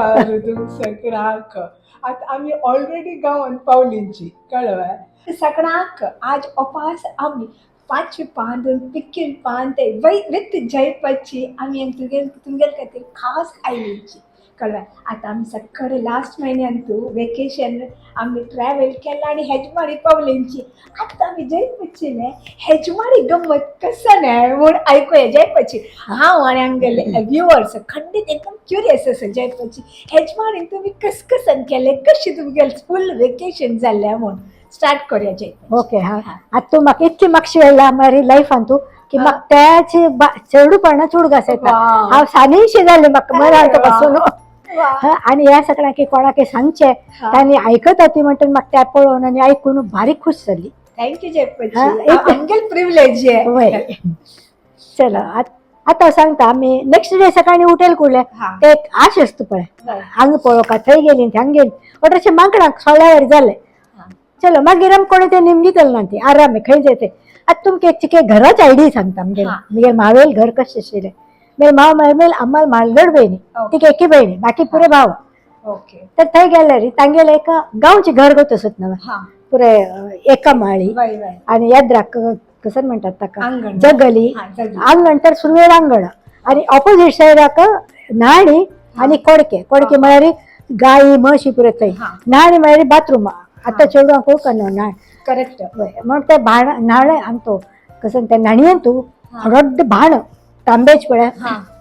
नमस्कार तुम सगळ्यांक. आता आम्ही ऑलरेडी गांवांत पावलींची कळवाय सगळ्यांक. आज उपास आमी पांचवे पान पिक्कील पान ते विथ जयपची आमी तुगेल तुमगेल खातीर खास आयलींची कळवाय. आतां आमी सगळे लास्ट म्हयन्यान तूं वेकेशन आमी ट्रॅवल केला आनी हेजमाडी पावलेंची. आतां आमी जयपची न्ही हेजमाडी गम्मत कसं न्हय म्हूण आयकुया जयपची. हांव आनी आमगेले व्युवर्स खंडीत एकदम क्युरियस आसा जयपची हेजमाडीन तुमी कस कसन केलें, कशी तुमगेलें फूल वेकेशन जाल्लें म्हूण. स्टार्ट करूया जयपची. ओके. हा, आता तूं म्हाका इतकी मागशी येयला मारी लायफान तूं की म्हाका त्याची चेडूपणा चुडगास येता. हांव सानीशी जालें म्हाका मरांत पासून. आनी ह्या सगळ्यांक कोणाक सांगचें तांणी आयकता ती म्हणटा म्हाका त्या पळोवन आनी आयकून भारी खूश जाली. Thank you जयपची, आमगेल प्रिविलेज. वय, चलो आतां सांगता. आमी नेक्स्ट डे सकाळी उठेल कुडले ते एक आश आसता पळय, हांगा पळोवका थंय गेली थंय गेली अशें माकडांक सोळ्यावर जालें. चलो मागीर आमी कोणें तें निमगितलें ना ती आराम खंय जाय ते. आतां तुमकां एक चिके घराच आयडिया सांगता. आमगेले मगे मावेल घर कशें आशिल्लें. मागीर माव मागीर आम्हाला म्हालगड बहिणी, तिका एकी बहिणी, बाकी पुरे भाव. तर थंय गेल्यार तांगेले एक गांवचे घर गो तसत ना पुरे एका माळी आणि याद्राक कसं म्हणतात ताका जगली आंगण. तर सुरवेर आंगण आणि ऑपोजिट सायडाक न्हाणी आणि कोडके. कोडके म्हळ्यार गायी म्हशी पुरे थंय. न्हाणी म्हळ्यार बाथरूम. आतां चेडवांक वळखना न्हाण. करेक्ट. म्हणून ते भाण न्हाण आमतो कसं त्या न्हाणयेन तूं व्हड भाण तांब्याच पळय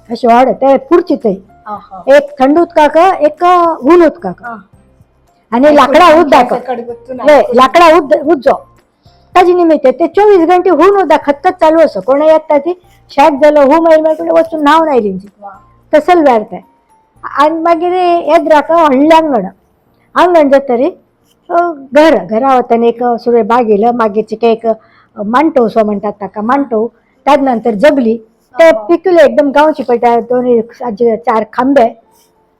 अशें व्हड ते पुरची थंय एक थंड उदकाक एक ऊन उदकाक आनी लाकडां उदक, लाकडां उज्जो ताजे निमित्त ते 24 घंटे हून उदक खतखत चालू आसा. कोण येता ती शेक जालो हू मागीर मागीर वचून न्हांवन आयली तसल वेळ ते. आनी मागीर येद्राक व्हडलें आंगण. आंगण जातरी घर घरा वतना एक सुरे बाग येयलो, मागीर एक मांटव सो म्हणटात ताका मांटव. त्याच नंतर जगली ते पिकुले एकदम गांवची पळय दोन चार खांबे.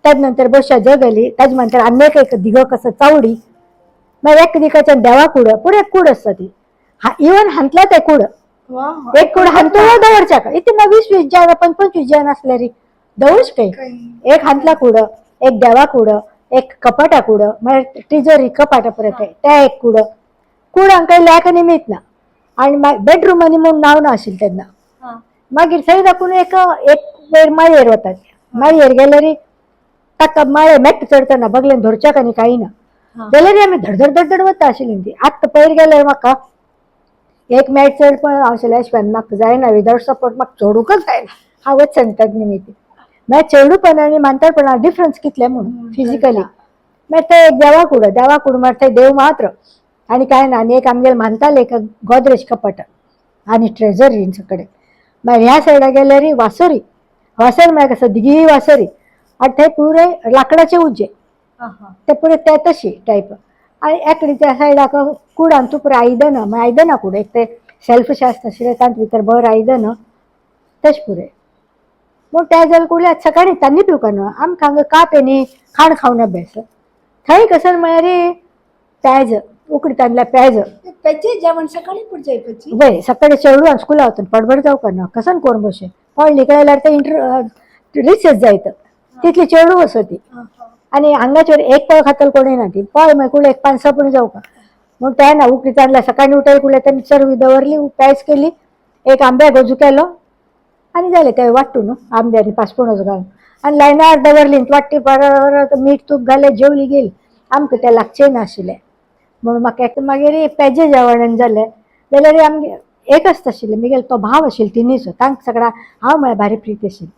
त्याच नंतर बशा जगली. त्याच नंतर आनी एक दिग कसं चावडी. मागीर एक दिकाच्यान देवा कूड पुरे कूड आसता ती. इवन हांतला ते कूड एक कूड हांतलो दवरच्याक इतले मागीर 20-20 जण 25 जण आसल्यार दवरच खंय. एक हांतला कूड, एक देवा कूड, एक कपाटा कूड म्हळ्यार टिजरी कपाटा परत त्या एक कूड. कूड हांकां लेख निमित्त ना. आनी मागीर बेडरूमांनी म्हूण नांव ना आशिल्लें तेन्ना. मागीर थंय दाखून एक एक वयर माळयेर वतात. माळयेर गेल्यार ताका माळे मेट चडतना बगलेन धरच्याक आनी कांय ना जाल्यार आमी धडधड धडधड वता आशिल्ली ती. आत्तां पयर गेल्यार म्हाका एक मॅट चड पण हांव शिवाय म्हाका जायना, विदावट सपोर्ट म्हाका चडूंकच जायना. हांवच सांगता निमित्त मागीर चेडूपण आनी म्हातारपणा डिफरन्स कितले म्हणून फिजिकली. मागीर ते एक देवा कूड, देवा कूड म्हळ्यार थंय देव मात्र आनी कांय ना. आनी एक आमगेले मानताले एक गोदरेज कपाट आनी ट्रेजरी कडेन. मागीर ह्या सायडा गेल्यार वासरी. वासरी म्हळ्यार कसं दिगी वासरी आनी थंय पुरे लाकडाचे उज्जे ते पुरे ते तशी टायप. आनी एकडी त्या सायडाक कुडान तूं पुरे आयदनां मागीर आयदनां कूड एक ते सेल्फ शे आसता आशिल्लें तांत भितर बर आयदनां तशें पुरे. म्हूण त्या जाल्यार कुडल्या सकाळीं तांणी पिवपा न्हू आमकां हांगा काप न्ही खाण खावन अभ्यास थंय कसं म्हळ्यार पेज उकडी तांदळा पेज. पेजे जेवण सकाळी पुढच्या पची. वय सकाळी चेडूं स्कुला वतून पडबड जावपा ना कसन कोण बशे कोण निकळल्यार ते इंटर रिसेस जायत तितली चेडूं वसती. आनी हांगाचेर एक पळ खातल कोणी ना ती पळ मागीर कुडले एक 5-6 पण जावका. मग त्या ना उकडी तांदळा सकाळी उठेल कुडले त्यांनी चरवी दवरली पेज केली एक आंब्या गोजू केलो आनी जालें. ते वाट्टू न्हू आंबे आनी पासपणोच घालून आनी लायनार दवरली वाट्टी परत मीठ तूप घालें जेवली गेली. आमकां तें लागचें नाशिल्लें म्हणून म्हाका एक मागीर पेजे जेवण जालें जाल्यार आमगे एक आसता आशिल्लें मागीर तो भाव आशिल्लो तिनीचो तांकां सगळ्या हांव म्हळ्यार भारी प्रीत आशिल्ली.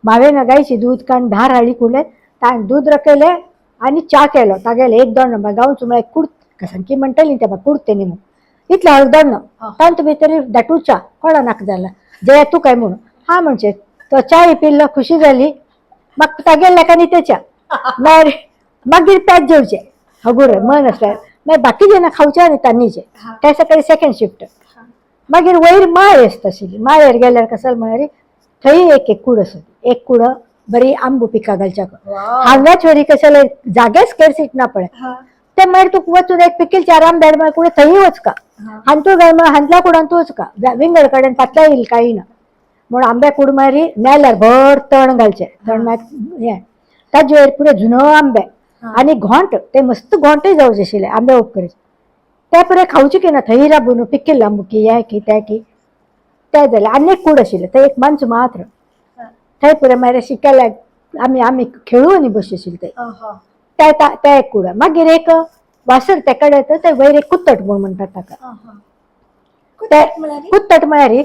मावें गायची दूद काडून धार हाडली कुडले ताणें दूद रकयलें आनी च्या केलो तागेले एक दोण गांवचो म्हळ्यार कुड सामकी म्हणटली ते कुडते न्ही म्हणून इतलो हळद दोण तांतू भितर धाटू च्या कोणा नाका जाला जया तूं काय म्हणून हा म्हणजे तो च्या पिल्लो खुशी जाली म्हाका तागेले लेखांनी ते च्या. मागीर मागीर पॅच जेवचे हगूर मन आसल्यार मागीर बाकी जेन्ना खावचे आनी तांणीचे त्या सकाळी सेकंड शिफ्ट. मागीर वयर माळ आसता आशिल्ली. माळयेर गेल्यार कसल म्हळ्यार थंय एक एक कूड आसत एक कूड बरी आंबो पिका घालच्याक हांगाच वरी कशें जागेच स्केर ना पळय ते मागीर तुका वचून एक पिकील चार आंब्यार मागीर कुडे थंय वचका हांतू घाल मागीर हांतल्या कुडान तूं वचका विंगड कडेन पातल्या येईल कांय ना. म्हूण आंब्या कूड मागीर नेल्यार भर तण घालचें तण मागीर हें ताजे वयर पुरे जुनो आंबे आनी घोंट ते मस्त घोंटय जावचे आशिल्ले आंबे उपकरीत ते पुरे खावचे की ना थंय राबून पिकिल्ले आंबो की हे की ते की ते जालें. आनी एक कूड आशिल्लें थंय एक मांच मात्र थंय पुरे मागीर शिकायला आमी आमी खेळू आनी बशी आशिल्ले थंय ते ते एक कूड. मागीर एक वासर तेका येता ते वयर एक कुत्तट म्हूण म्हणटात ताका. कुत्तट म्हळ्यार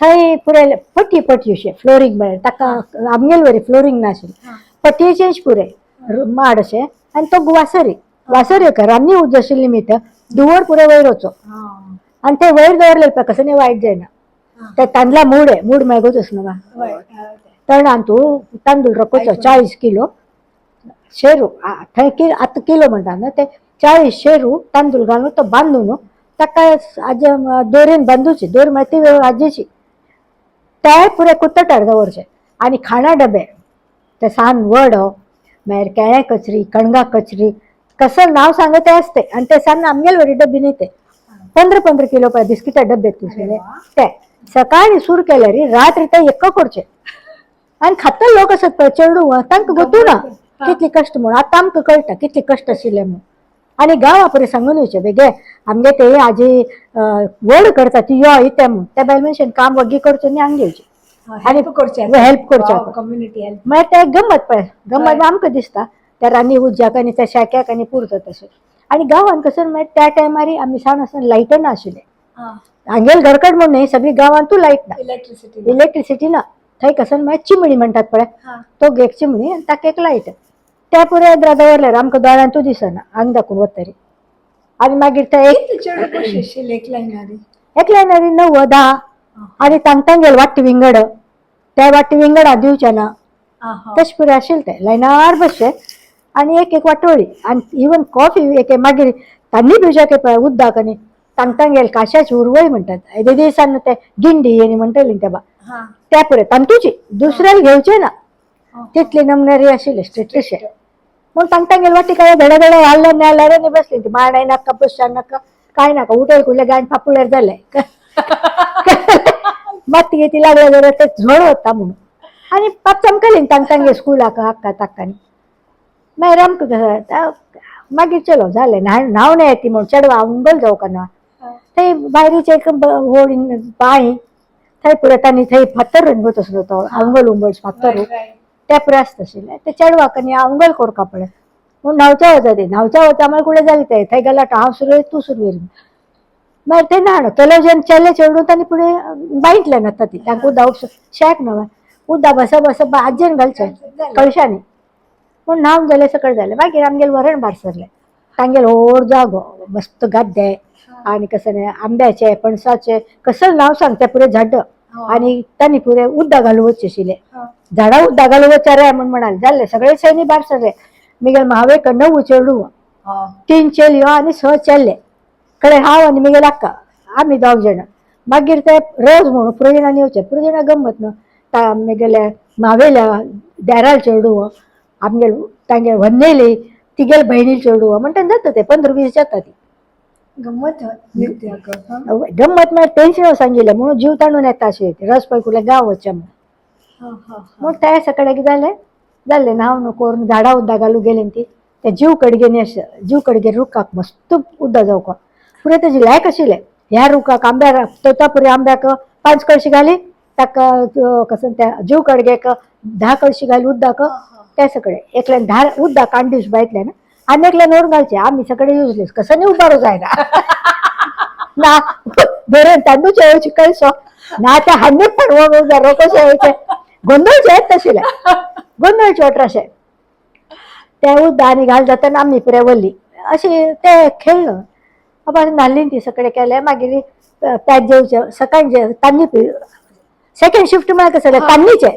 थंय पुरे पटी पटी अशें फ्लोरींग म्हळ्यार ताका आमगेल वरी फ्लोरींग नाशिल्लें पटयेचेंच पुरे माड अशें आनी तो वासरी वासरी एक रान्नी उज आशिल्ली निमित्त धुंवर पुरे वयर वचो आनी ते वयर दवरले पळय कसं वायट जायना. ते तांदळा मूड आहे मूड मेळगोच न्हू तणान तूं तांदूळ रकोवचो 40 किलो शेरू थंय आतां किलो म्हणटा न्हू ते 40 शेरू तांदूळ घालून तो बांदून ताका आजे दोरयेन बांदुची दोर म्हळ्यार ती आजेची ते पुरे कुत्तटार दवरचे. आनी खाणा डबे ते सान वड मागीर केळ्या कचरी कणगां कचरी कसं नाव सांगत ते असते आनी ते सान आमगेल वरी डबी न्ही ते 15-15 किलो पळय बिस्किटा डब्बे तुसले ते सकाळी सुरू केल्यार रात्री ते एक करचे आनी खातले लोक आसत पळय चेडूं तांकां गोतू ना कितली कश्ट म्हणून. आतां आमकां कळटा कितले कश्ट आशिल्ले म्हणून. आनी गांवा परी सांगून येवचें बेगे आमगे ते आजी व्हड करता ती यो इते म्हूण त्या बायल मनशेन काम वग्गी करचें आनी हांगा घेवचें हेल्प करचें हेल्प करचें कम्युनिटी हेल्प. मागीर ते गम्मत पळय गम्मत आमकां दिसता त्या रान्नी उज्याक आनी त्या शाक्याक आनी पुरता तशें. आनी गांवांत कसं मागीर त्या टायमार आमी सान आसतना लायट ना आशिल्ले हांगेल घरकड म्हूण न्ही सगळी गांवांतूय लायट ना इलेक्ट्रिसिटी इलेक्ट्रिसिटी ना. थंय कसं मागीर चिमणी म्हणटात पळय तो एक चिमणी आनी ताका एक लायट त्या पुरे दवरल्यार आमकां दोळ्यांतूय दिसना आंग दाखोवन वतरी. आनी मागीर ते एक एक लायनारी 9 10 आनी तांगेल वाट्टी विंगड त्या वाट्टी विंगडा दिवचे ना तशें पुरे आशिल्लें ते लायनार बसचे आनी एक एक वाटोळी. आनी इवन कॉफी एक मागीर तांणी पिवच्याक पळय उद्दाक आनी तांगेल काशाची उरवय म्हणटात येदे दिसान ते गिंडी आनी म्हणटली तेबा त्या पुरे तांतूची दुसऱ्याला घेवचे ना तितली नमनेरी आशिल्ले स्ट्रिक्ट म्हूण तांगेल वाटी काय धडे धडे घालले न्यायला आनी बसली ती माणाय नाका बसच्या नाका काय नाका उठेल कुठल्या गायन फापुल्यार जालें मात ती लागल्या जाल्यार ते झड वता म्हणून. आनी पाप चमकली तांगे स्कुलाक हाक्का ताक्कानी मागीर आमकां कशें मागीर चलो जालें न्हांव येती म्हूण चेडवां उंगल जावंक ना थंय भायरीचे एक व्हड बांय थंय पुरे तांणी थंय फातर घेत आसलो तो आंगल उंबल फातर त्या पुरे आसता आशिल्लें ते चेडवाक आनी आंगल करपा पळय म्हूण न्हांवच्या वता ती न्हांवच्या वता मागीर कुठे जाली ते थंय गेला हांव सुरवेर तूं सुरवेर मागीर ते न्हाण केलो जेन्ना चेले चेडूं तांणी फुडें बांयतल्यान न्हाता ती तांकां उदक शेक न्हय उदक बसा बसा आजयेन घालचें कळशांनी पूण न्हांवन जालें सकयल जालें. मागीर आमगेल वरण भार सरलें तांगेल व्हड जागो मस्त गाद्दे आनी कसं न्ही आंब्याचे पणसाचे कसं नांव सांगता पुरे झाड आनी तांणी पुरे उदक घालून वचचे आशिल्ले झाडां उदक घालून वचचे रे म्हूण म्हणाले जाल्ले सगळे सैनी भार सरले. मिगेल महावेक 9 चेडूं 3 चेलयो आनी 6 चेले कडे हांव आनी मिगेल अक्का आमी दोग जाणां. मागीर ते रोज म्हणून पुरोजिणान येवचे पुरोजिणा गम्मत न्हू ता मिगेल्या मावेल्या देराल चेडूं आमगेल तांगे व्हन्नेली तिगेल भयणील चेडूं म्हणटा जाता ते 15-20 जाता ती गम्मत गम्मत म्हळ्यार टेन्शन सांगिल्लें म्हणून जीव ताणून येता अशें रस पळय कुठल्या गांव वचचें म्हणून. म्हूण ते सकाळी कितें जालें जालें न्हांव करून झाडां उदक घालूं गेली ती ते जीव कडगेनी अशें जीव कडगे रुखाक मस्त उदक जावपा पुरे तेजी लायक आशिल्लें ह्या रुखाक आंब्या तोतापुरी आंब्याक 5 कळशी घाली ताका कसं त्या जीव कडगेक 10 कळशी घाली उदक त्या सगळे एकल्यान 10 उदक कांडीस बायतल्यान आनी एकल्यान व्हरून घालचे आमी सगळे युजलेस कसं न्ही उबारो जायना ना बरें तांदूळ येवचे कळसो ना त्या हांणी पण कशें येवचे गोंदळचे येत तशिल्ले गोंदळचे अठराशे त्या उदक आनी घाल जाताना आमी पुरे वल्ली अशें ते खेळ्ळो बाबा न्हाली ती सगळें केलें मागीर पॅक जेवचें सकाळी जे तान्नी सेकंड शिफ्ट म्हळ्यार कसं तान्नीचे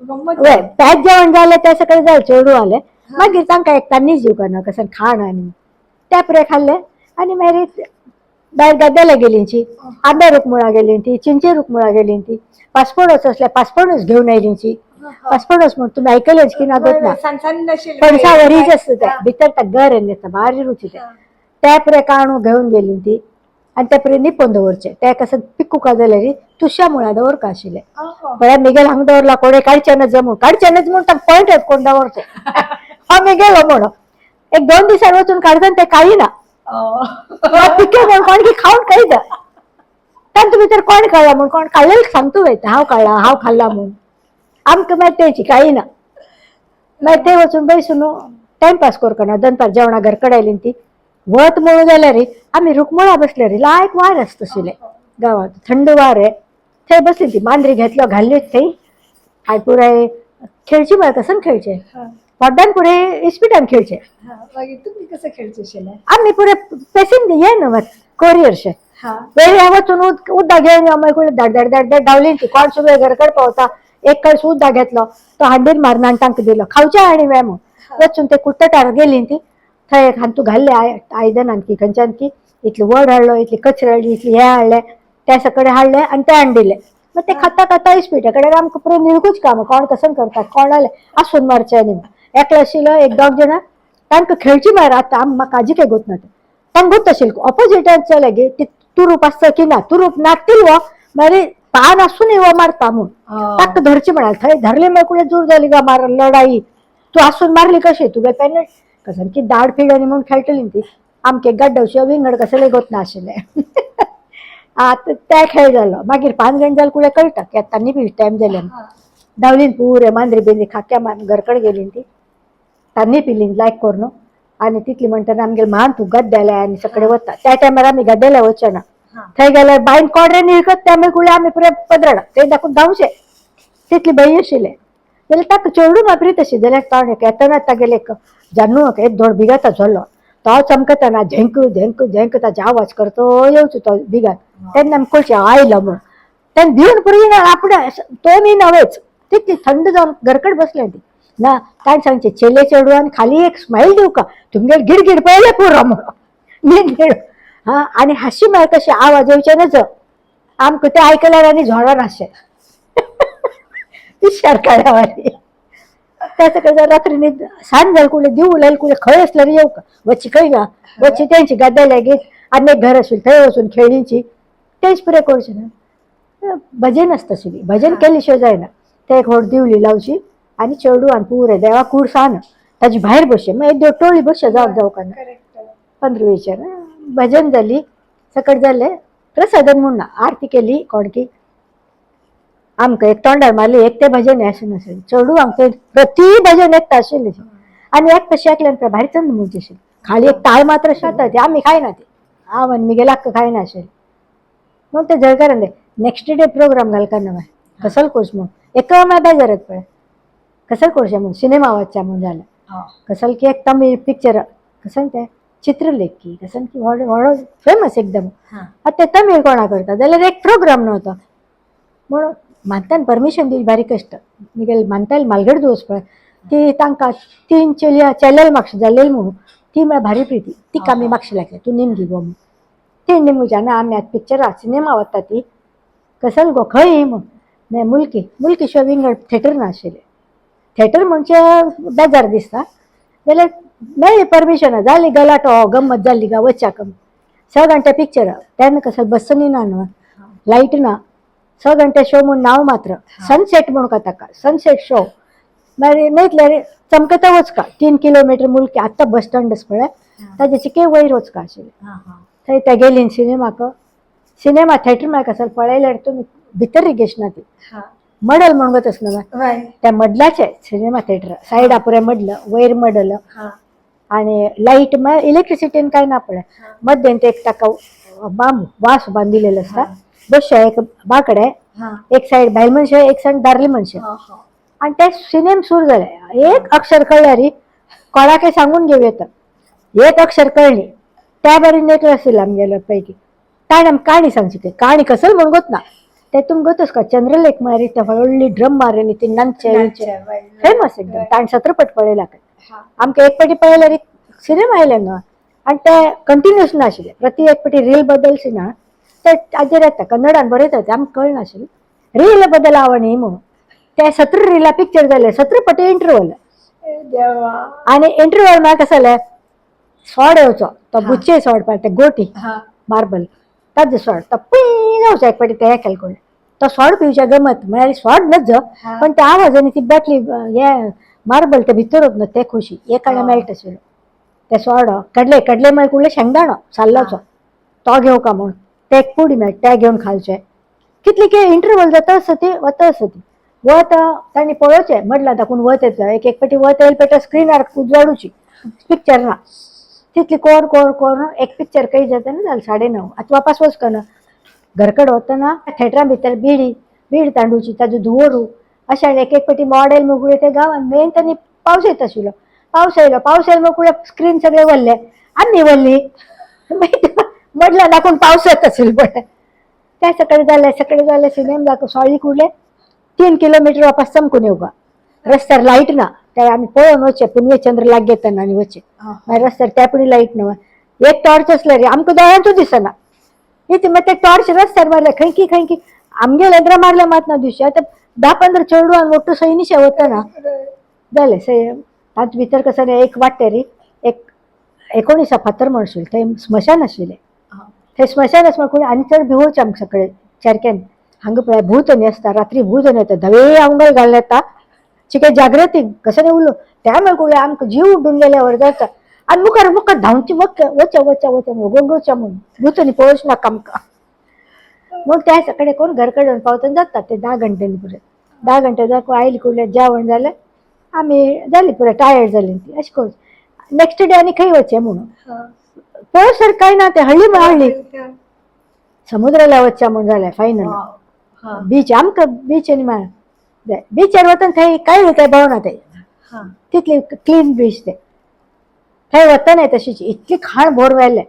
वय पॅक जेवण जालें ते सकाळी जालें चेडूं आलें मागीर तांकां एक तान्नी जेवपाक ना कसं खाण आनी त्या पुरे खाल्लें आनी मागीर भायर गद्द्याला गेलींची आंब्या रुखमुळा गेली ती चिंचे रुखमुळा गेली ती पासपोर्टच असले पासपोर्टच घेऊन आयलींची पासपोर्टच म्हण तुम्ही ऐकलेच की ना गोत ना पणसा वरीच आसता ते भितर त्या गर येता भारी रुची ते त्या पुरे काणू घेवन गेली ती. आनी ते परी निपोवन दवरचे ते कसं पिकूका जाल्यार तुश्या मुळां दवरका आशिल्लें. पळय मिगेल हांगा दवरला कोणे काडचें नज म्हूण काडचें नज म्हूण ताका पॉयंट येत कोण दवरचें हांव मिगेलो म्हणून एक दोन दिसान वचून काडता ते काडिना पिके म्हूण कोण की खावन कळटा तांतू भितर कोण काडला म्हूण कोण काडलें सांगतू वयता हांव काडला हांव खाल्ला म्हूण आमकां मागीर तेची कांय ना. मागीर ते वचून बैसून टायमपास करना दनपार जेवणा घर कडेन आयली ती वत म्हणून जाल्यार आमी रुकमळा बसले रे लायक वार आसता आशिल्लें गांवांत थंड वार आहे थंय बसली ती मांदरी घेतलो घाल्ली थंय आनी पुराय खेळची म्हळ्यार कसं खेळचे पोड्डान पुरे इस्पिटान खेळचे. मागीर तुमी कसं खेळचे आशिल्लें? आमी पुरे पॅसेंजर ये न्हू कोरियरशे वेळ वचून उदक घेवन यो मागीर धाड धाड धाड धाड धांवली ती कोण सगळे घरकड पावता एक कळस उदक घेतलो तो हांडीर मारून आनी तांकां दिलो खावचे आनी वे म्हूण वचून ते कुट्टटार गेली ती थंय एक हांतू घाल्ले आयदनान की खंयच्यान की इतली वड हाडलो इतली कचरे हाडली इतली हें हाडलें त्या सकडे हाडलें आनी ते हाडून दिलें. मग ते खाता खाता इस्पिटा कडेन आमकां पुरो निळकूच काम कोण कसं करता कोण आलें आसून मारचें आनी एकलो आशिल्लो एक दोग जाणां तांकां खेळची मार आतां आम म्हाका काजी काय गोत ना तांकां गोत आशिल्लें ऑपोजिटान लागीं ती तुरूप आसता की ना तुरूप नातील वो मागीर पान आसूनय वो मारता म्हूण ताका धरची म्हणाल थंय धरले मागीर कुठे जोर जाली गा मार लढाई तू आसून मारली कशी तुगे पेनट कसं की दाड फिड आनी म्हूण खेळटली ती आमके गड्डवशे विंगड कसले गोत नाशिल्लें. आतां ते खेळ जालो मागीर पांच जाल कुळे कळटा की आतां न्ही टायम जाले धांवलीन पुरे मांद्री बिंद्री खाक्या मारून घरकड गेली ती तांनी पिली लायक करून आनी तितली म्हणटना आमगेले मान तूं गद्द्याले आनी सगळे वता त्या टायमार आमी गद्देले वचना थंय गेल्यार बायन कोडरे निळकत त्या मागीर कुळे आमी पुरे पदराडा थंय दाखोवन धांवचे तितली बाई आशिल्लें जाल्यार ताका चेडूं मापरीत अशी जाल्यार तो येतना तागेले एक जानू एक धोड बिगाता झोलो तो चमकतना झेंक झेंक झेंक ताजे आवाज करतो येवचो तो बिगात तेन्ना आमी कळचें आयलो म्हूण तेन्ना भिवन पुरी ना आपणें तो मी नवेच तितली थंड जावन घरकड बसलें ती ना ताणें सांगचें चेले चेडवान खाली एक स्मायल दिवका तुमगेर गिडगिड पळयलें पुरो म्हणून न्हीद हा आनी हांशी म्हळ्यार कशें आवाज येवचे नजो आमकां तें आयकल्यार आनी झोडोन हांशें विचार काड्यावारी त्या सकाळ रात्री न्हीद सांज जाल कुळे दिव लायल कुळे खंय आसल्यार येवका वची खंय गा वची तेंची गद्या लागीत आनी एक घर आशिल्लें थंय वचून खेळणीची तेंच पुरें करचें ना भजन आसता आशिल्ली भजन केले शिवाय जायना ते एक व्हड दिवली लावची आनी चेडू आनी पुरे देवा कूड सान ताजी भायर बसचें मागीर एक टोळी बसचें जावं जावकाना 15 वीसच्या भजन जाली सकट जालें प्रसादन म्हूण ना आरती केली कोणकी आमकां एक तोंडार मारली एक ते भजन हें अशें नाशिल्लें चेडूं आमकां प्रति भजन एकता आशिल्लें आनी एक तशें एकल्यान भारी चंद म्हणचे आशिल्लें खाली एक ताळ मात्र खाता ती आमी खायना ती हांव आनी मिगेल आक्क खायना आशिल्लें मग ते जळकारान नेक्स्ट डे प्रोग्राम घालका ना मागीर कसल कोर्स म्हूण एका मागीर बेजारात पळय कसल कोर्स म्हूण सिनेमा वचच्या म्हूण जालें कसल की एक तमीळ पिक्चर कसं तें चित्रलेखी कसं की व्हड व्हड फेमस एकदम आतां ते तमीळ कोणा करता जाल्यार एक प्रोग्राम नव्हतो म्हणून मानतान परमिशन दिली बारीक कश्ट मिगेल मानताल मालगड दिवस पळय ती तांकां तीन चेलया चेलेल मागशी जालेल म्हणून ती म्हळ्यार भारी प्रिती तिका आमी मागशी लागले तूं निमगी गो म्हणून ती निमगूच्या ना आमी आतां पिक्चरां सिनेमा वता ती कसल गो खंय म्हूण मागीर मुलकी मुलकी शिवाय विंगड थिएटर नाशिल्लें थिएटर म्हणजे बेजार दिसता जाल्यार मेळ्ळी परमिशन जाली गलाटो गम्मत जाली गा वच्या कम 6 घंटे पिक्चर तेन्ना कसं बसनी ना न्हू लायट ना 6 घंटे शो म्हूण नांव मात्र सनसेट म्हणून का ताका सनसेट शो मागीर मेळटले चमकता वचका 3 किलोमिटर मुलकी आत्तां बस स्टँड आसा पळय ताजे चिके वयर वचका आशिल्लें थंय ते गेली सिनेमाक सिनेमा थिएटर मागीर कसं पळयल्यार तुमी भितर रिगेश ना ती मडल म्हणून गत आसना त्या मडलाचे सिनेमा थिएटर सायडा पुरे मडलं वयर मडल आणि लाईट मग इलेक्ट्रिसिटीन काय ना पळय मध्येन ते एक ताका बांब वास बांदिलेलो आसता बसशे एक बाकडे एक सायड बायल मनशे एक सायड दारली मनशे आणि ते सिनेम सुरू जाले एक अक्षर कळ्ळ्यार कोणाकय सांगून घेवं येता एक अक्षर कळ्ळी त्या बरेन एक आशिल्लो आमगेलो पैकी ताणें आमकां काणी सांगची ती काणी कसल म्हणून गोत ना ते तुमकां गोतच का चंद्रलेख म्हळ्यार ते व्हडली ड्रम मारली ती नाचचे फेमस एकदम ताणें सत्रपट पळयला खंय आमकां एक पाटी पळयल्यार सिनेमा आयले न्हू आनी ते कंटिन्युअस नाशिल्ले प्रति एक पाटी रील बदलची ना ते ताजेर येता कन्नडान बरयता ते आमकां कळनाशिल्लें रील बदल आवड न्ही म्हणून ते 17 रिला पिक्चर जाले 17 पटी इंटरवल आनी इंटरवल मागीर कसं जालें सोड येवचो तो बुच्चे सोड पळय ते गोटी मार्बल ताज्जो सोड तो पी जावचो एक फावटी ते हे केले कोण तो सोड पिवच्या गमत म्हळ्यार सोड नज पण त्या आवाजाने ती बाटली हे मार्बल ते भितर होत ना ते खुशी एक कडेन मेळटा आशिल्लो ते सोड कडले कडले मागीर कुडले शेंगदाणो साल्लाचो तो घेवका म्हूण ते एक पुडी मेळटा ते घेवन खावचे कितली की इंटरवल जाता आसता वता आसता ती वत तांणी पळोवचें मडला दाखून वत येता एक एक फावटी वत येयले पेटा स्क्रिनार उजवाडूची पिक्चर ना तितली कोर कोर कोर एक पिक्चर काही जाता ना जालें 9:30 आतां वापस वचकना घरकड वतना थेटरां भितर बिडी बीड तांडूची ताजो धुवरू अशें एक एक फावटी मॉडेल मुगुळे ते गांवान मेन तांणी पावस येत आशिल्लो पावस येयलो पावस येयलो मुगुळे स्क्रीन सगळे वल्ले आमी वल्ली मडला दाखोवन पावस येत आशिल्लो पळय त्या सकाळी जालें सकाळी जालें सिनेम दाखोव सॉळी कुडले 3 किलोमीटर वापस चमकून येवपा रस्त्यार लायट ना त्या आमी पळोवन वचचे पुनवे चंद्र लाग घेतना आनी वचचे मागीर रस्त्यार त्या पुणी लायट ना एक टॉर्च आसल्यार रे आमकां दोळ्यांतूच दिसना इथे मग ते टॉर्च रस्त्यार मारले खंयकी खंयकी आमगे लेंद्रा मारले मात ना दिवशी आतां 10-15 चेडूं आनी मोटो सैनिशे वतना जालें सै तातूंत भितर कसं न्ही एक वाटेर एक 19 फातर म्हण आशिल्लें थंय स्मशान आशिल्लें थंय स्मशान आसमा कोणी आनी चड भिवोवचें आमकां सगळे सारकें हांगा पळय भूत न्ही आसता रात्री भूत न्ही येता धवे आंगल घालून येता चिके जागृती कसं न्ही उलो त्या मागीर कोणी आमकां जीव उड्डून गेल्यावर जाता आनी मुखार मुखार धांवची वच वच वच वच गोंगोवच्या म्हणून भूत न्ही पळोवच नाका आमकां मग त्या सकाळी कोण घरकडे येवन पावतना जाता ते 10 घंट्यांनी पुरे 10 घंटे जावन आयली कुडले जेवण जालें आमी जाली पुरे टायर्ड जाली ती अशें करून नेक्स्ट डे आनी खंय वचचें म्हणून पळोवसर काय ना ते हळ्ळी म्हळ्यार हळ्ळी समुद्राला वचचें म्हूण जालें फायनल बीच आमकां बीच आनी म्हळ्यार बिचार वतना थंय काय काय भोंवना थंय तितली क्लीन बीच ते थंय वतना तशीच इतली खाण भोर व्हेलें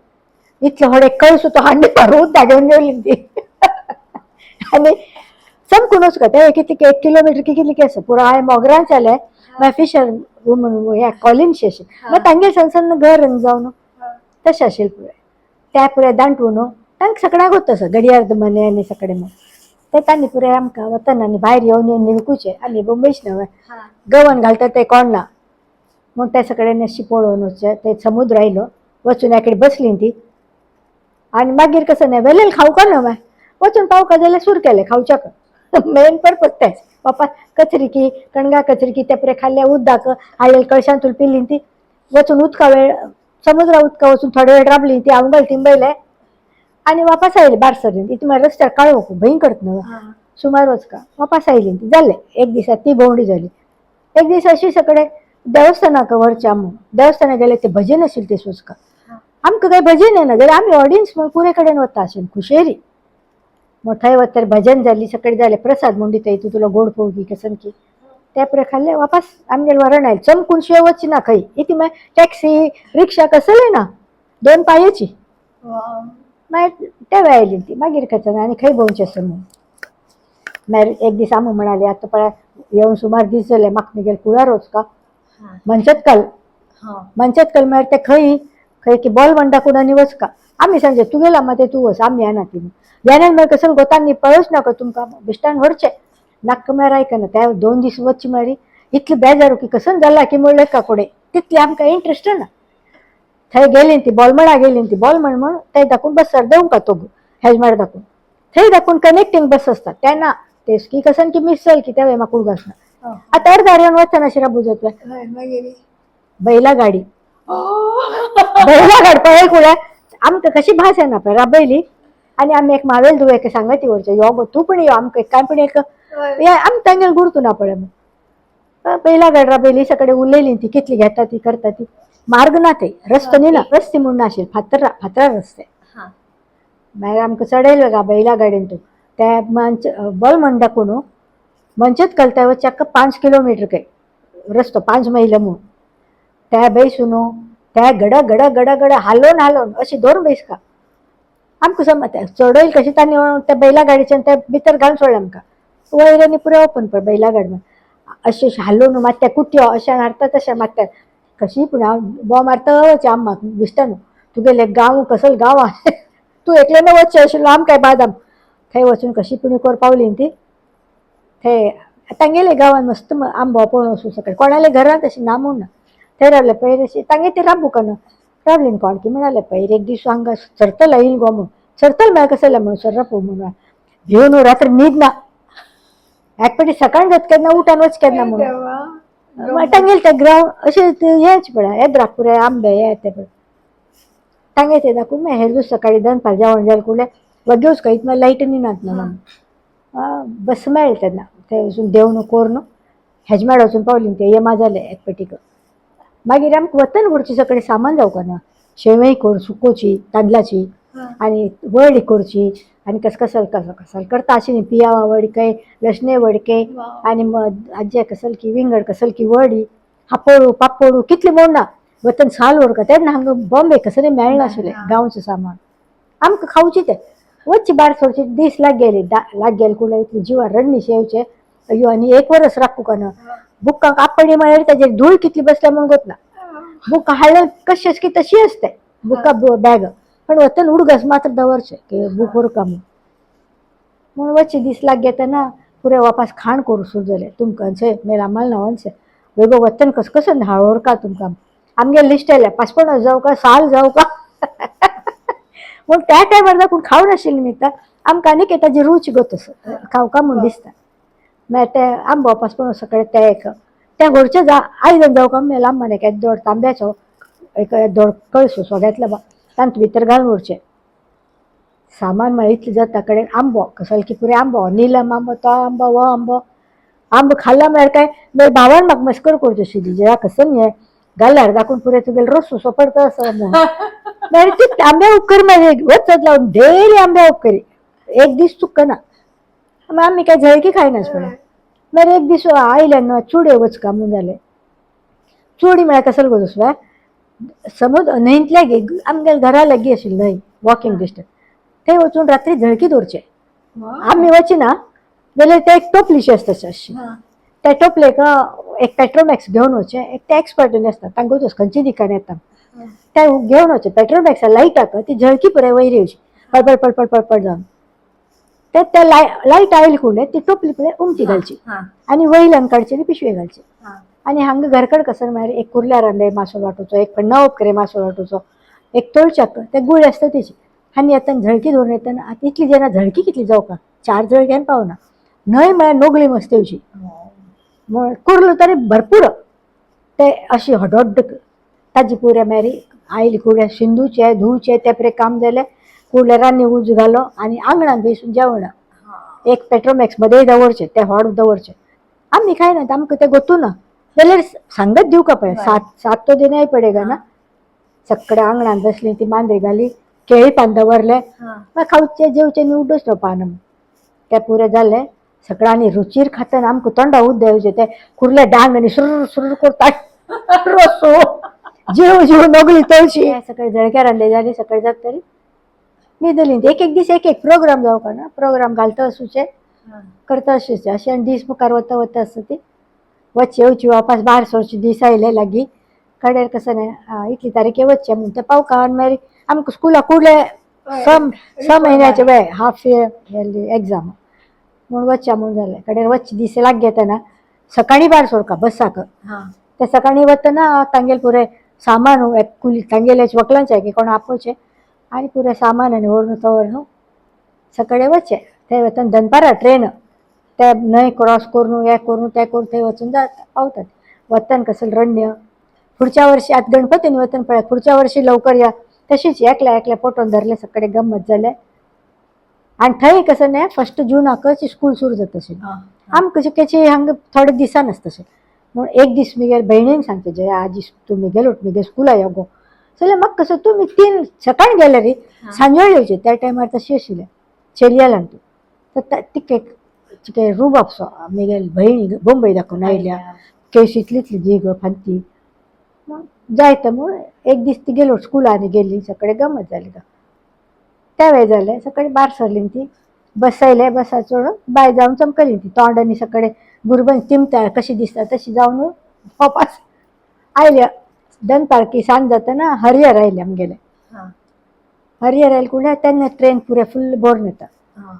इतलें व्हड एक कळस तो हांडी भरून धाडून गेली ती आनी चमकून वचका ते कितले 1 किलोमिटर की कितले आसा पुराय मोगरान जालें मागीर फिशर वुमन ह्या कॉलिनशें अशें मागीर तांगेर सन्न सन्न घर जावन तशें आशिल्लें पुराय त्या पुराय दांटवून न्हू तांकां सगळ्याक होत आसा घडयाळ मने आनी सगळें म्हूण ते तांणी पुराय आमकां वतना आनी भायर येवन येवन निरकुचें आमी बोंबयच न्हय गवन घालता ते कोण ना म्हूण त्या सगळ्यांनी अशी पळोवन वचचें ते समुद्र आयलो वचून एकडे बसली ती आनी मागीर कसं न्हय वेलेल खावका ना वचून पावका जाल्यार सूर केलें खावच्याक मेन पर्पज तेच बापा कचरिकी कणगां कचरिकी ते पुरे खाल्ल्या उदक हाडलेले कळशांतून पिली ती वचून उदका वेळ समुद्रा उदका वचून थोडे वेळ राबली ती आंगल तिंबयले आनी वापस आयली बारसरीन इतली म्हळ्यार रस्त्यार काळोख भयंकर न्हय सुमार वचका वापस आयली ती जालें एक दिसा ती भोंवडी जाली एक दीस अशी सगळे देवस्थानाक व्हरचें आमी देवस्थानाक गेले ते भजन आशिल्लें ते सुचका आमकां काय भजन येना जाल्यार आमी ऑडियन्स म्हूण पुरे कडेन वता आशिल्लीं खुशेरी मग थंय वतर भजन जाली सकाळी जालें प्रसाद म्हूण दिता तूं तुला गोड पोवकी कसन की त्या पुरे खाल्ले वापस आमगेर वरण आयलें चमकून शिवाय वच ना खंय इती मागीर टॅक्सी रिक्षा कसलें ना 2 पांयाची मागीर ते वेळ आयली ती मागीर खंयचो आनी खंय भोंवचें आसा म्हणून मागीर एक दीस आमी म्हणाले आतां पळय येवन सुमार दीस जाले म्हाका म्हगेले कुळार वचका मंचतकल मंचतकल म्हळ्यार ते खंय खंय की बॉल म्हणटा कोण आनी वचका आमी सांगचे तुगेला मात तूं वच आमी येना ती येना म्हळ्यार कसं गोतांनी पळोवच नाका तुमकां बेश्टान व्हरचें नाका म्हळ्यार आयकना त्या 2 दीस वचचे म्हळ्यार इतले बेजार की कसं जाला की म्हणलें का कोडे तितलें आमकां इंट्रस्ट ना थंय गेली ती बॉलमणा गेली ती बॉलमण म्हण थंय दाखोवन बसर देवंक का तो हेजमाड दाखोवन थंय दाखोवन कनेक्टींग बस आसता तेन्ना ते की कसन की मिस जाल की त्या वेळी म्हाका उडगास ना आतां अर्दार येवन वचना अशें राबू जाता बैला गाडी बैला गाडी पळय कुळ्या आमकां कशी भास येना पळय राबयली आनी आमी एक मावेल धुवे एक सांगाती व्हरचें यो गो तूं पण यो आमकां काय पण एक आमी तांगेर गुरतू ना पळय मग बैला गाडी राबयली सगळे उलयली ती कितली घेता ती करता ती मार्ग ना ते रस्तो न्ही ना रस्ते म्हूण नाशिल्ले फातरा फातरा रस्ते मागीर आमकां चडयलो गा बैला गाडयेन तूं त्या मंच बल म्हणटा कोण मंचत कलता चक्क 5 किलोमीटर काय रस्तो 5 मैल म्हूण त्या बैसून त्या गड गड गड गड हालोवन हालोवन अशी धरून बैसका आमकां समज चडयल कशी तांणी त्या बैला गाडयेच्यान त्या भितर घालून सोडलें आमकां वयर आनी पुरे ओपन पळय बैला गाडी अशें अशें हालोवन मात्या कुट्यो अशें मारता तशें मारता कशी पूण हांव बोव मारता वच आम्माक दिसता न्हू तुगेले गांव कसल गांव आहा तूं एकल्यान वचचें आशिल्लो आम काय बादाम थंय वचून कशी पुणी कोर पावली ती थंय तांगेले गांवान मस्त आंबो पळोवन वचूं सकाळी कोणाले घरांत अशें ना म्हूण ना थंय रावले पयर अशें तांगे ते राबूंक ना रावली कोण की म्हणाले पयर एक दीस हांगा सरतला येईल गो म्हूण सरतल म्हळ्यार कसं म्हणून सर्रप म्हणून घेऊन रात्री न्हीद ना. एकपटी सकाळ जात केन्ना उठान वच केन्ना म्हणून देवा. तांगेले ते ग्रावंड अशें ते हेच पळय येद्राक पुराय आंबे हे ते पळय तांगे ते दाखोवन मागीर हेर दीस सकाळी दनपार जेवण जालें कुडलें वगेवच कांय मागीर लायटनी नात ना बस मेळ्ळें तेन्ना थंय वचून देंवन कोरून हेजमाड वचून पावली ते येमा जालें एक पेटीक. मागीर आमकां वतन व्हरचें सगळें सामान जावंक ना, शेवई कर सुकोवची तांदळाची आनी वळी करची आनी कस कसल कसं कसल करता अशी पियावा वडके लसणे वडके आनी मग आज्जे कसल की विंगड कसल की वडी हापोडू पापोडू कितले म्हूण ना वतन साल व्हरका तेन्ना हांगा बॉम्बे कसले मेळनाशिल्लें गांवचें सामान आमकां खावचें तें वच्चे बार सोडचे दीस लाग गेले लाग गेले कुडल्या इतली जिवार रडणी शेवचे अय्यो. आनी एक वरस राखूंक ना बुकांक आपणी म्हळ्यार ताजेर धूळ कितली बसल्या म्हूण गोत ना. बुकां हाडल्या कशी की तशी आसता बुकां बॅग पण वतन उडगस मात्र दवरचे की बूक व्हरका म्हूण म्हूण वच्चे दीस लाग घेतना पुरे वापास खाण करूं सुरू जालें तुमकां मेला माल ना वनसे वेगो वतन कस कसं हाळोर का तुमकां आमगे लिस्ट आयलें पासपोर्ट जावं का साल जावं का म्हूण त्या टायमार दाखून खावं नाशिल्लें निमित्ता आमकां आनीक ताजी रूच गोत खावका म्हूण दिसता. मागीर ते आंबो पासपोर्ट सगळें ते एक त्या घरचें जा आयदन जावं का मेला आंबान एक दोड तांब्याचो एक दोड कळसो सोड्यांतलो बा तांत भितर घालून उरचें सामान म्हळ्यार इतलें जाता कडेन आंबो कसलो की पुरे आंबो निलम आंबो तो आंबो हो आंबो आंबो खाल्ला म्हळ्यार काय मागीर भावान म्हाका मस्कर करची आशिल्ली जया कसं हें घाल्यार दाखोवन पुरे तुगेलो रोस उसो पडटा असो म्हणून. मागीर ती आंब्या उपकरी मागीर वचत लावन डेली आंब्या उपकरी एक दीस चुकना. मागीर आमी काय झळकी खायनासपणा मागीर एक दीस आयले न्हू चुडे वचका म्हूण जालें चुडी म्हळ्यार कसलो गो दुसऱ्या समज न्हंयतल्या आमगे घरा लागीं आशिल्ली न्हंय वॉकिंग डिस्टन्स थंय वचून रात्री झळकी दवरचे आमी वचना जाल्यार ते एक टोपलीशी आसता अशी त्या टोपलेक एक पेट्रोमॅक्स घेवन वचचें एक ते एक्सपर्ट आसता तांकां वचून खंयची दिकान येता ते घेवन वचचें पेट्रोमॅक्सा लायटाक ती झळकी पुराय वयर येवची पळपळ पळपळ पळपळ जावन ते त्या लायट आयली कुडले ती टोपली पळय उमती घालची आनी वयल्यान काडची आनी पिशवे घालची. आनी हांगा घरकड कसं म्हळ्यार एक कुर्ल्या रांदे मासो वांटूचो एक फण्णा उपकरे मासो वांटूचो एक तोळच्याक ते गुळे आसता तेची आनी येतना झळकी धरून येतना आतां इतली जेन्ना झळकी कितली जावका चार झळक्यान पावना न्हंय म्हळ्यार नोगली मस्त येवची म्हण कुर्लो तरी भरपूर ते अशी हडोड्ड ताजी पुऱ्या मागीर आयली कुर्ल्या शिंदूचे धुवचे ते परे काम जालें कुर्ल्या रान्नी उजो घालो आनी आंगणान बेसून जेवणां एक पेट्रोमॅक्स मध्ये दवरचे ते हॉट दवरचे आमी खायनात आमकां ते गोतू ना जाल्यार सांगत दिवका पळय सात सात तो दिनाय पडेगा ना. सगळ्या आंगणान बसली ती मांद्री घाली केळी पान दवरले मागीर खावचे जेवचे न्ही उड्डोच पान ते पुरे जाले सगळ्यांनी रुचीर खातना आमकां तोंडा उद येवचे ते कुर्ले डांग आनी सुर सुर करता रोसो जीव जीव नगली तळशी सकाळी जळक्या रांदले जाली सकाळी जात तरी न्हिदली. एक एक दीस एक एक प्रोग्राम जावका ना प्रोग्राम घालता आसूचे करता अशेंच अशें आनी दीस मुखार वता वता आसता ती वच्चे येवची वापस भायर सरचे दीस आयले लागीं कडेर कसं न्ही इतली तारीख वच्चें म्हूण ते पावका आनी मागीर आमकां स्कुलाक कुडले स म्हयन्याचे वे हाफ इयर एग्जाम म्हूण वच्चें म्हूण जालें कडेर वच्चे दीस लागीं येतना सकाळीं भायर सरका बसाक ते सकाळीं वतना तांगेले पुरे सामान एक कुली तांगेले वकलांचे की कोण आपोवचें आनी पुरे सामान आनी व्हरून दवरून सकाळीं वच्चें थंय वतना दनपारां ट्रेन ते न्हंय क्रॉस करून हें करून तें करून थंय वचून जाता पावतात वतन कसं रण्य पुढच्या वर्षी आतां गणपतीन वतन पळय पुढच्या वर्षी लवकर या तशीच एकल्या एकल्या पोटोन धरले सगळे गम्मत जाले. आनी थंय कसं न्ही फर्स्ट जूनाकच स्कूल सुरू जाता अशें आमकां कशें कशें हांगा थोडे दिसान आसता अशें म्हूण एक दीस मुगेल भयणीन सांगचें जया आजी तूं मुगेल उठ मुगे स्कुला यो गो जाल्यार म्हाका कसं तुमी 3 सकाळीं गेले रे सांजवेळ येवचे त्या टायमार तशें आशिल्लें चेलियालान तूं तर तिके तिके रुबाबसो मुगेल भयणी बोंबय दाखोवन आयल्या केस इतली इतली दी गो फांती जायत म्हूण एक दीस ती गेलो स्कुलांनी गेली सगळे गमत जाली गा त्या वेळ जालें सकाळी भायर सरली ती बसयले बसा चडून बाय जावन चमकली ती तोंड आनी सगळे गुरबन तिमता कशी दिसता तशी जावन वापस आयल्या दनपारकी सांज जातना हरिहर आयले आमगेले हरिहर आयले कुडल्या तेन्ना ट्रेन पुरे फुल्ल भरून येता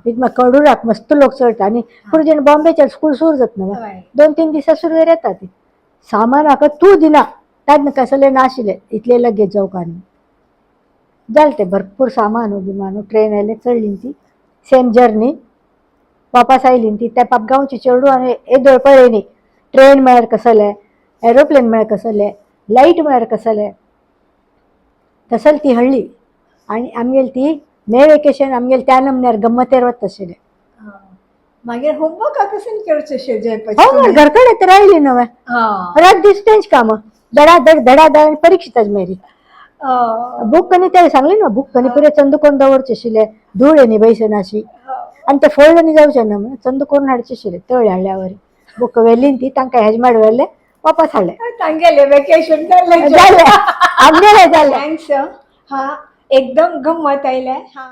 इतमा कडुराक मस्त लोक चडटा आनी पुरो जेन्ना बॉम्बेच्या स्कूल सुरू जाता 2-3 दिसां सुरू येता ती सामान हाका तूं दिना तेन्ना कसलें नाशिल्लें इतलें लगेज जावका न्ही जालें तें भरपूर सामानू बिमानू ट्रेन आयले चडली ती सेम जर्नी वापस आयली ती. त्या पाप गांवची चेडू आनी येदोळ पळयली ट्रेन म्हळ्यार कसलें, एरोप्लेन म्हळ्यार कसलें, लायट म्हळ्यार कसलें, तसल ती हळ्ळी. आनी आमगेली ती मे वेकेशन आमगेले त्या नमन्यार गम्मतेर वता आशिल्लें. मागीर होमवर्क कशें करचें शें? हो, घरकडे तर राहिली नव्हे. रात दीस तेंच काम, धडाधड धडाधड आनी परीक्षिताच मेरी. बुक कनी ते सांगले ना, बुक कनी पुरे चंदू कोण दवरचे आशिल्ले, धूळ येनी बैसनाशी आनी ते फोडले न्ही जावचे ना म्हणून चंदू करून हाडचे आशिल्ले. तळ हाडल्यावर बुक व्हेली ती तांकां हेजमाड व्हेले, वापस हाडले. तांगेले वेकेशन जालें. जालें, आमगेलें जालें. Thanks. हा, एकदम गम्मत आयलें हा.